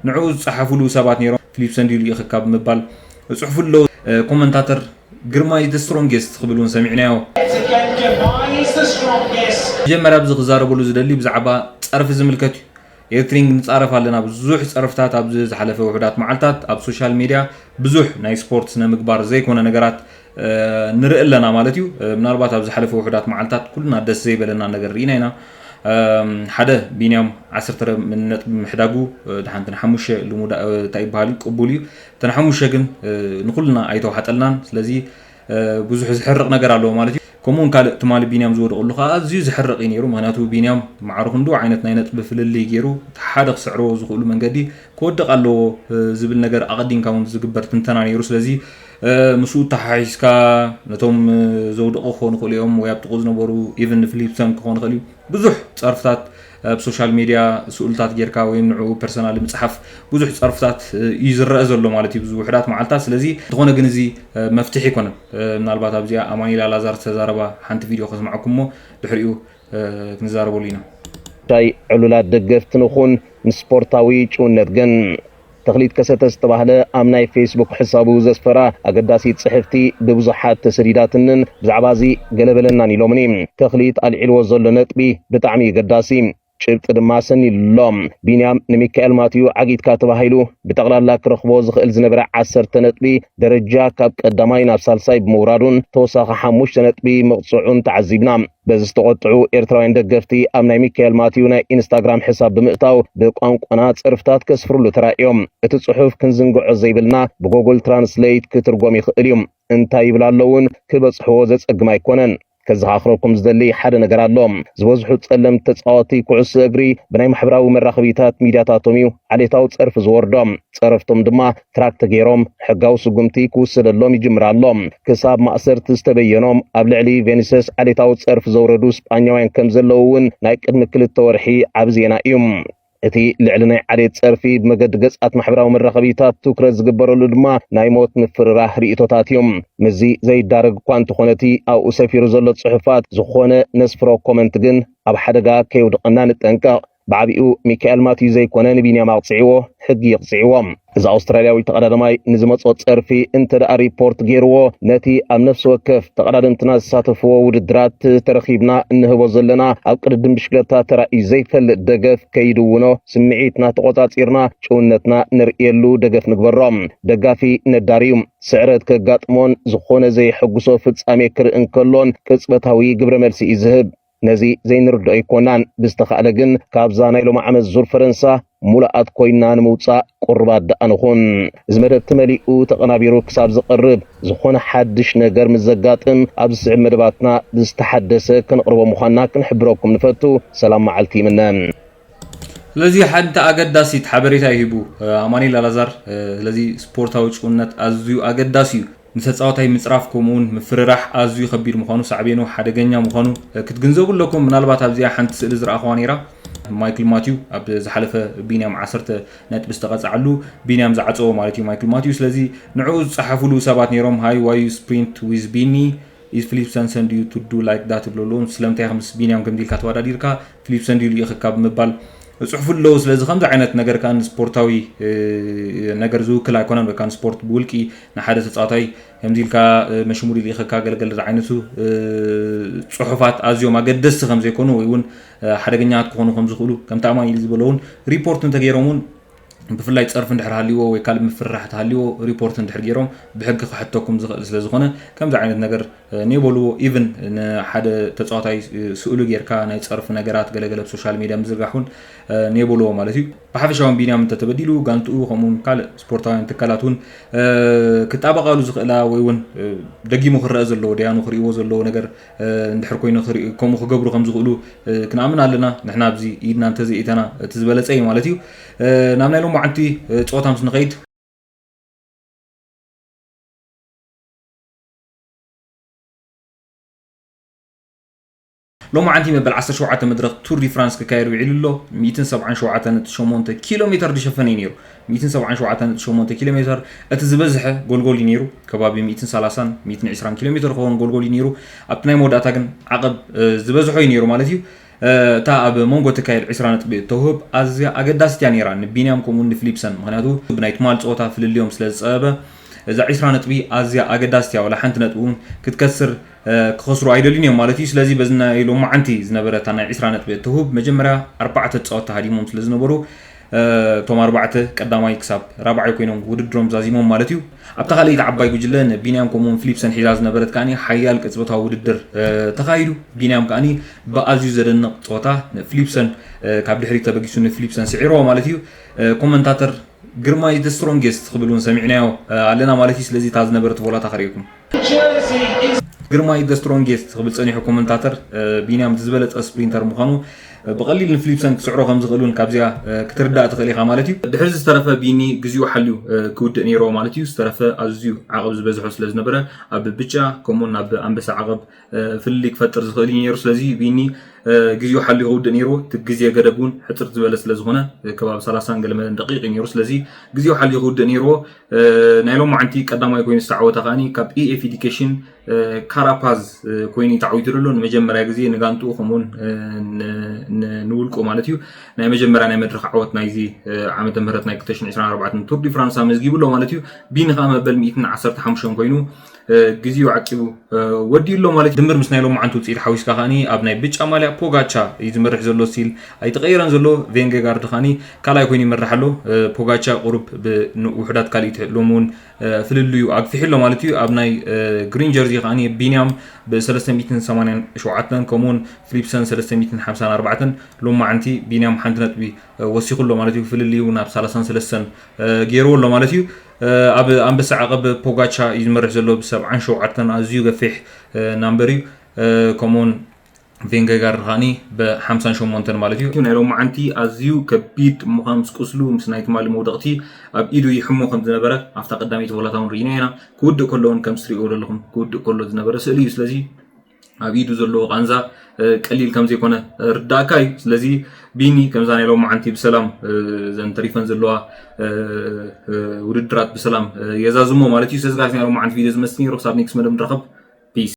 ንዕኡ ዝጸሓፉሉ ሰባት ነይሮም። ፊሊፕሰን ድዩ ልኢኽካ ብምባል እጽሕፉ ኣለዉ። ኮመንታተር ግርማይ the strongest ክብል እውን ሰሚዕናዮ። መጀመርያ ኣብዚ ክዛረበሉ ዝደሊ ብዛዕባ ጸርፊ ዝምልከት እዩ። ኤርትሪንግ ንጻረፍ ኣለና። ብዙሕ ጸርፍታት ኣብዚ ዝሓለፈ ውሑዳት መዓልታት ኣብ ሶሻል ሚድያ ብዙሕ ናይ ስፖርት ስነ ምግባር ዘይኮነ ነገራት ንርኢ ኣለና ማለት እዩ። ምናልባት ኣብ ዝሓለፈ ውሑዳት መዓልታት ኩልና ደስ ዘይበለና ነገር ርኢና ኢና። ሓደ ቢንያም ዓሰርተ ነጥቢ ምሕዳጉ፣ ድሓን ተን ሓሙሽተ ልሙዳ እንታይ ይበሃል እዩ፣ ቅቡል እዩ። ተን ሓሙሽተ ግን ንኩልና ኣይተዋሓጠልናን። ስለዚ ብዙሕ ዝሕርቕ ነገር ኣለዎ ማለት እዩ። ከምኡውን ካልእ ትማሊ ቢንያም ዝወደቐሉ ከዓ ኣዝዩ ዝሕርቕ እዩ ነይሩ። ምክንያቱ ቢንያም ማዕረ ክንዱ ዓይነት ናይ ነጥቢ ፍልልይ ገይሩ፣ እቲ ሓደ ክስዕርዎ ዝኽእሉ መንገዲ ክወድቕ ኣለዎ ዝብል ነገር ኣቐዲምካ እውን ዝግበር ትንተና ነይሩ። ስለዚ ምስኡ ተሓሒዝካ ነቶም ዘውደቑ ክኾኑ ይኽእሉ እዮም፣ ወይ ኣብ ጥቕኡ ዝነበሩ ኢቨን ንፊሊፕሰን ክኾኑ ይኽእል እዩ። ብዙሕ ጸርፍታት ኣብ ሶሻል ሚድያ ስእልታት ጌርካ ወይ ንዕኡ ፐርሰናል ምጽሓፍ ብዙሕ ጸርፍታት እዩ ዝረአ ዘሎ ማለት እዩ ብዙ ውሕዳት መዓልታት። ስለዚ ዝኾነ ግን እዚ መፍትሒ ኣይኮነን። ምናልባት ኣብዚኣ ኣማኒላ ላዛር ዝተዛረባ ሓንቲ ቪድዮ ከስማዕኩም እሞ ድሕሪኡ ክንዛረበሉ ኢና። ዳይ ዕሉላት ደገፍቲ ንኹን ንስፖርታዊ ጭውነት ግን ተኽሊት ከሰተ ዝተባህለ ኣብ ናይ ፌስቡክ ሕሳቡ ዘስፈራ ኣገዳሲት ጽሕፍቲ ብብዙሓት ተሰዲዳትንን ብዛዕባ እዚ ገለ በለናን ኢሎምኒ። ተኽሊት ኣልዒልዎ ዘሎ ነጥቢ ብጣዕሚ ኣገዳሲ ጭብጢ ድማ ሰኒሉሎ። ቢንያም ንሚካኤል ማትዩ ዓጊትካ ተባሂሉ ብጠቕላላ ክረኽቦ ዝኽእል ዝነበረ ዓሰርተ ነጥቢ ደረጃ ካብ ቀዳማይ ናብ ሳልሳይ ብምውራዱን ተወሳኺ ሓሙሽተ ነጥቢ ምቕፅዑን ተዓዚብና። በዚ ዝተቖጥዑ ኤርትራውያን ደገፍቲ ኣብ ናይ ሚካኤል ማትዩ ናይ ኢንስታግራም ሕሳብ ብምእታው ብቋንቋና ጸርፍታት ከስፍሩሉ ተራእዮም። እቲ ጽሑፍ ክንዝንግዖ ዘይብልና ብጎግል ትራንስሌት ክትርጎም ይኽእል እዩ። እንታይ ይብል ኣሎ እውን ክበጽሕዎ ዘጸግም ኣይኮነን። ከዘኻኽረኩም ዝደሊ ሓደ ነገር ኣሎ። ዝበዝሑ ጸለምቲ ተጻወቲ ኩዕሶ እግሪ ብናይ ማሕበራዊ መራኸቢታት ሚድያታቶም እዩ ዓሌታዊ ጸርፊ ዝወርዶም። ጸረፍቶም ድማ ትራክ ተገይሮም ሕጋዊ ስጉምቲ ክውሰደሎም ይጅምር ኣሎ። ክሳብ ማእሰርቲ ዝተበየኖም ኣብ ልዕሊ ቬኒሰስ ዓሌታዊ ጸርፊ ዘውረዱ ስጳኛውያን ከም ዘለዉ እውን ናይ ቅድሚ ክልተ ወርሒ ዓቢ ዜና እዩ። እቲ ልዕሊ ናይ ዓሌት ጸርፊ ብመገዲ ገጻት ማሕበራዊ መራኸቢታት ትኩረት ዝግበረሉ ድማ ናይ ሞት ምፍርራህ ርእይቶታት እዮም። ምስዚ ዘይዳረግ እኳ እንተኾነ እቲ ኣብኡ ሰፊሩ ዘሎ ጽሑፋት ዝኾነ ነስፍሮ ኮመንት ግን ኣብ ሓደጋ ከየውድቐና ንጠንቀቕ። ብዓቢኡ ሚካኤል ማትዩ ዘይኮነ ንቢንያም ኣቕጺዕዎ፣ ሕጊ የቕጺዕዎ። እዚ ኣውስትራልያዊ ተቐዳዳማይ ንዝመጾ ጸርፊ እንተ ደኣ ሪፖርት ገይርዎ፣ ነቲ ኣብ ነፍሲ ወከፍ ተቐዳደምትና ዝሳተፍዎ ውድድራት ተረኺብና እንህቦ ዘለና ኣብ ቅድድም ብሽክለታ ተራእዩ ዘይፈልጥ ደገፍ ከይድውኖ ስምዒትና ተቖጻጺርና ጭውነትና ነርእየሉ ደገፍ ንግበሮ። ደጋፊ ነዳሪ እዩ። ስዕረት ከጋጥሞን ዝኾነ ዘየሐጉሶ ፍጻሜ ክርኢ እንከሎን ቅጽበታዊ ግብረ መልሲ እዩ ዝህብ። ነዚ ዘይንርድኦ ኣይኮናን። ብዝተኻእለ ግን ካብዛ ናይ ሎሚ ዓመት ዙር ፈረንሳ ሙሉኣት ኮይና ንምውጻእ ቁሩባት ደኣ ንኹን። እዚ መደብ ተመሊኡ ተቐናቢሩ ክሳብ ዝቐርብ፣ ዝኾነ ሓድሽ ነገር ምስ ዘጋጥም ኣብ ዝስዕብ መደባትና ብዝተሓደሰ ከነቕርቦ ምዃንና ክንሕብረኩም ንፈቱ። ሰላም መዓልቲ ይምነ። ስለዚ ሓንቲ ኣገዳሲት ሓበሬታ እዩ ሂቡ ኣማኑኤል ኣላዛር። ስለዚ ስፖርታዊ ጭውነት ኣዝዩ ኣገዳሲ እዩ። ንተጻዋታይ ምጽራፍ ከምኡውን ምፍርራሕ ኣዝዩ ከቢድ ምዃኑ፣ ሳዕቤኑ ሓደገኛ ምዃኑ ክትግንዘቡ ኣለኩም። ምናልባት ኣብዚኣ ሓንቲ ስእሊ ዝረኣኹዋ ነይራ። ማይክል ማቲዩ ኣብ ዝሓለፈ ቢንያም ዓሰርተ ነጥቢ ዝተቐጽዓሉ ቢንያም ዝዓጸዎ ማለት እዩ ማይክል ማቲዩ። ስለዚ ንዕኡ ዝጸሓፉሉ ሰባት ነይሮም። ሃይ ዋዩ ስፕሪንት ዊዝ ቢኒ ኢዝ ፊሊፕሰን ሰንድ ዩ ቱ ዱ ላይክ ዳት ይብሉ ኣለዉ። ስለምንታይ ኢኻ ምስ ቢንያም ከምዚ ኢልካ ተወዳዲርካ? ፊሊፕሰን ድዩ ልኢኽካ ብምባል ይጽሕፉ ኣለዉ። ስለዚ ከምዚ ዓይነት ነገር ከኣ ንስፖርታዊ ነገር ዝውክል ኣይኮነን። ወይ ከኣ ንስፖርት ብውልቂ ንሓደ ተጻዋታይ ከምዚ ኢልካ መሽሙ ድዩ ልኢኽካ፣ ገለገለ ዝዓይነቱ ጽሑፋት ኣዝዮም ኣገደስቲ ከም ዘይኮኑ ወይ እውን ሓደገኛታት ክኾኑ ከም ዝኽእሉ፣ ከምቲ ኣማኑኤል ዝበሎ እውን ሪፖርት እንተገይሮም እውን ብፍላይ ጸርፊ እንድሕር ሃልይዎ ወይ ካልእ ምፍርራሕ ተሃልይዎ ሪፖርት እንድሕር ገይሮም ብሕጊ ክሕተኩም ዝኽእል ስለ ዝኾነ ከምዚ ዓይነት ነገር ኔበልዎ። ኢቭን ንሓደ ተጻዋታይ ስእሉ ጌርካ ናይ ጸርፊ ነገራት ገለገለ ኣብ ሶሻል ሚድያ ምዝርጋሕ እውን ኔበልዎ ማለት እዩ። ብሓፈሻ እውን ቢንያም እንተተበዲሉ ጋንትኡ ከምኡውን ካልእ ስፖርታውያን ትካላት እውን ክጣበቃሉ ዝኽእላ ወይ እውን ደጊሙ ክረአ ዘለዎ ደያኑ ክርእይዎ ዘለዎ ነገር እንድሕር ኮይኑ ከምኡ ክገብሩ ከም ዝኽእሉ ክንኣምን ኣለና። ንሕና ኣብዚ ኢድና እንተዘይእተና እቲ ዝበለጸ እዩ ማለት እዩ። ናብ ናይ ሎማዓንቲ ጸወታ ምስ ንኸይድ፣ ሎማዓንቲ መበል ዓሰርተ ሸውዓተ መድረኽ ቱር ዲ ፍራንስ ክካየድ ውዒሉ ኣሎ። ሚእትን ሰብዓን ሸውዓተን ነጥቢ ሸሞንተ ኪሎ ሜተር ዝሸፈነ እዩ ነይሩ። ሚእትን ሰብዓን ሸውዓተን ነጥቢ ሸሞንተ ኪሎ ሜተር፣ እቲ ዝበዝሐ ጎልጎል እዩ ነይሩ። ከባቢ ሚእትን ሰላሳን ሚእትን ዕስራን ኪሎ ሜተር ክኸውን ጎልጎል እዩ ነይሩ። ኣብቲ ናይ መወዳእታ ግን ዓቐብ ዝበዝሖ እዩ ነይሩ ማለት እዩ። እታ ኣብ መንጎ ትካይል ዕስራ ነጥቢ እተውህብ ኣዝያ ኣገዳሲት እያ ነይራ ንቢንያም ከምኡ ንፊሊፕሰን፣ ምክንያቱ ብናይ ትማል ፀወታ ፍልልዮም ስለ ዝፀበበ እዛ ዕስራ ነጥቢ ኣዝያ ኣገዳሲት እያ። ዋላ ሓንቲ ነጥቢ እውን ክትከስር ክኸስሩ ኣይደልዩን እዮም ማለት እዩ። ስለዚ በዚ ናይ ሎማዓንቲ ዝነበረ እታ ናይ ዕስራ ነጥቢ እተውህብ መጀመርያ ኣርባዕተ ተፃወትቲ ሃዲሞም ስለ ዝነበሩ እቶም ኣርባዕተ ቀዳማይ ክሳብ ራብዓይ ኮይኖም ውድድሮም ዛዚሞም ማለት እዩ። ኣብታ ካልኣይቲ ዓባይ ጉጅለ ንቢንያም ከምኡውን ፊሊፕሰን ሒዛ ዝነበረት ከኣ ሓያል ቅጽበታዊ ውድድር ተኻይዱ። ቢንያም ከኣ ብኣዝዩ ዘደንቕ ጸወታ ንፊሊፕሰን ካብ ድሕሪት ተበጊሱ ንፊሊፕሰን ስዒርዎ ማለት እዩ። ኮመንታተር ግርማይ the strongest ክብል እውን ሰሚዕናዮ ኣለና ማለት እዩ። ስለዚ እታ ዝነበረት ቮላታ ከርእየኩም። ግርማይ the strongest ክብል ጸኒሑ ኮመንታተር ቢንያም ዝበለጸ ስፕሪንተር ምዃኑ ብቐሊል ንፊሊፕሰን ክስዕሮ ከም ዝኽእል እውን ካብዚኣ ክትርዳእ ትኽእል ኢኻ ማለት እዩ። ድሕሪ ዝተረፈ ቢኒ ግዜኡ ሓልዩ ክውድእ ነይርዎ ማለት እዩ። ዝተረፈ ኣዝዩ ዓቐብ ዝበዝሖ ስለ ዝነበረ ኣብ ብጫ ከምኡውን ኣብ ኣንበሳ ዓቐብ ፍልልይ ክፈጥር ዝኽእል እዩ ነይሩ። ስለዚ ቢኒ ግዜኡ ሓልዩ ክውድእ ነይርዎ። እቲ ግዜ ገደብ እውን ሕፅር ዝበለ ስለ ዝኾነ ከባቢ ሰላሳን ገለመለን ደቂቕ እዩ ነይሩ። ስለዚ ግዜኡ ሓልዩ ክውድእ ነይርዎ። ናይ ሎማዓንቲ ቀዳማይ ኮይኑ ዝተዓወተ ከኣ ካብ ኢኤፍ ኤዲኬሽን ካራፓዝ ኮይኑ ተዓዊቱ ዘሎ ንመጀመርያ ግዜ ንጋንትኡ ከምኡውን ንውልቁ ማለት እዩ። ናይ መጀመርያ ናይ መድረኽ ዓወት ናይዚ ዓመተ ምህረት ናይ ክልተ ሽሕን ዕስራን ኣርባዕተን ቱር ዲ ፍራንስ ኣመዝጊቡ ኣሎ ማለት እዩ። ቢኒ ከኣ መበል ሚእትን ዓሰርተ ሓሙሽተን ኮይኑ ግዜኡ ዓቂቡ ወዲኡ ኣሎ ማለት እዩ። ድምር ምስ ናይ ሎማዓንቲ ውፅኢት ሓዊስካ ከኣ ኣብ ናይ ብጫ ማልያ ፖጋቻ እዩ ዝመርሕ ዘሎ። ስቲል ኣይተቐየረን ዘሎ። ቬንጌጋርድ ከኣ ካልኣይ ኮይኑ ይመርሕ ኣሎ። ፖጋቻ ቁሩብ ብውሑዳት ካልኢት ሎሚ እውን ፍልልዩ ኣግፊሑ ኣሎ ማለት እዩ። ኣብ ናይ ግሪን ጀርዚ ከኣ ቢንያም ብ ሰለስተ ሚእትን ሰማንያን ሸውዓተን ከምኡውን ፊሊፕሰን ሰለስተ ሚእትን ሓምሳን ኣርባዕተን ሎማዓንቲ ቢንያም ሓንቲ ነጥቢ ወሲኹ ኣሎ ማለት እዩ። ፍልልዩ ናብ ሰላሳን ሰለስተን ገይርዎ ኣሎ ማለት እዩ። ኣብ ኣንበሳ ዓቐብ ፖጋቻ እዩ ዝመርሕ ዘሎ ብሰብዓን ሸውዓተን ኣዝዩ ገፊሕ ናምበር እዩ። ከምኡውን ቬንጌጋርድ ከኣ ብሓምሳን ሸሞንተን ማለት እዩ። ናይ ሎማዓንቲ ኣዝዩ ከቢድ ምዃኑ ምስ ቁስሉ ምስ ናይ ትማሊ መውደቕቲ ኣብ ኢዱ ይሕሞ ከም ዝነበረ ኣብታ ቀዳመይቲ ቮላታ እውን ርኢና ኢና። ክውድእ ከሎ እውን ከም ትሪእዎ ዘለኹም ክውድእ ከሎ ዝነበረ ስእሊ እዩ። ስለዚ ኣብ ኢዱ ዘለዎ ቃንዛ ቀሊል ከም ዘይኮነ ርዳእካ እዩ። ስለዚ ቢኒ ከምዛ ናይ ሎማዓንቲ ብሰላም ዘን ተሪፈን ዘለዋ ውድድራት ብሰላም የዛዝሞ ማለት እዩ። ስለዚ ጋይስ ናይ ሎማዓንቲ ቪድዮ ዝመስል ነይሩ። ክሳብ ኔክስት መደብ ንራኸብ።